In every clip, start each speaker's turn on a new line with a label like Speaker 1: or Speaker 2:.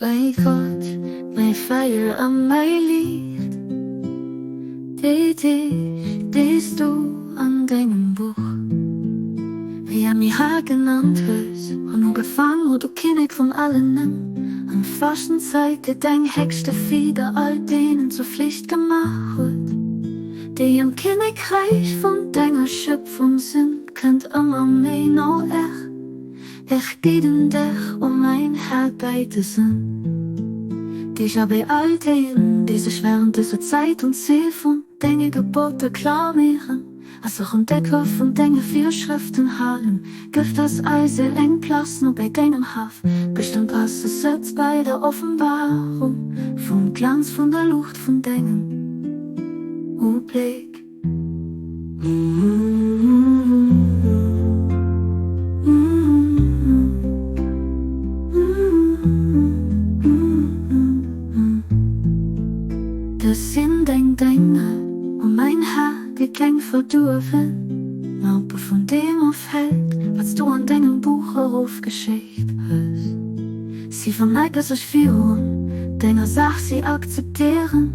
Speaker 1: Mäi Gott, mäi Feier a mäi Liicht, déi Deeg, déi s du an dengem Buch Yamihah genannt hues, hunn ugefaang, o du Kinnek vun allen Nimm, an Faaschtenzäit, déi deng héchste Fieder all deenen zur Flicht gemaach huet, déi am Kinnekräich vun denger Schöpfung sinn, kënnt ëmmer méi no Ech. Ech bidden dech, o mäin Här, bäi dësen Deeg a bäi all deenen, déi sech wärend dëser Zäit un d'Zil vun denge Geboter klaméieren a sech un d'Echo vun denge Virschrëften halen, gëff, dass eis Séil eng Plaz no bäi dengem Haff bestëmmt ass, e Sëtz bäi der Offenbarung vum Glanz vun der Luucht vun dengem Ubléck. Dës sinn deng Dénger, o mäin Här, déi keng verduerwen, mä oppe vun deem ofhält, wat s du an dengem Buch erofgeschéckt hues. Si verneige sech virun denger Saach, si akzeptéieren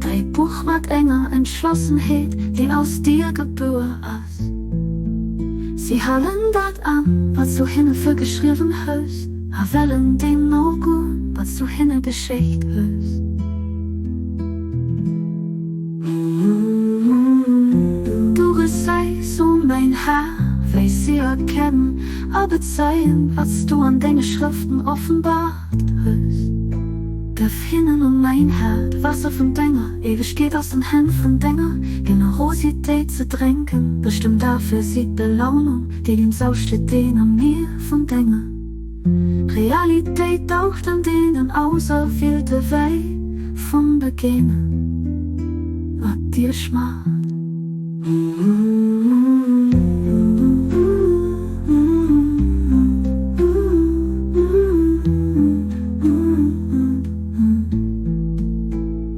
Speaker 1: däi Buch mat enger Entschlossenheet, déi aus dir gebuer ass. Si halen dat an, wat s du hinne virgeschriwwen hues, a wellen deem nogoen, wat s du hinne geschéckt hues. Du gesäis, o mäin Här, wéi si erkennen a bezeien, wat s du an denge Schrëften offenbaart hues. Gëff hinnen, o mäin Här, d'Waasser vun denger Éiwegkeet aus den Hänn vun denger Generositéit ze drénken. Bestëmm da fir si d'Belaunung, déi dem Sauschte deen am Mier vun denger Realitéit daucht an deenen auserwielte Wäi vum Begéine mat dir schmaacht.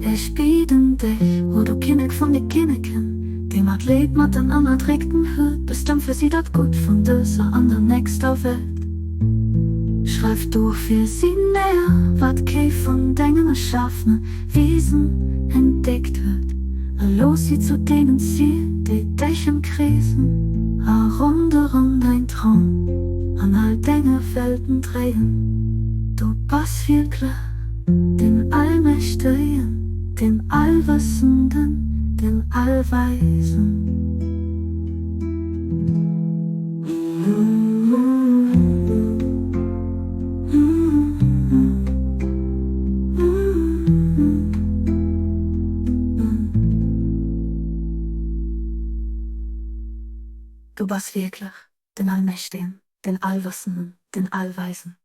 Speaker 1: Ech bieden dech, o du Kinnek vun de Kinneken, dee mat Leed mat den Ënnerdréckten huet, bestëmm fir si dat Gutt vun dëser an der nächster Welt. Schreif dofir si néier, wat kee vun dengen erschafene Wiesen entdeckt huet, a looss si zu deenen zielen, déi dech ëmkreesen a ronderëm däin Troun an all denge Welten dréien. Du bass wierklech den Allmächtegen, den Allwëssenden, den Allweisen. Du bass wierklech den Allmächtegen, den Allwëssenden, den Allweisen.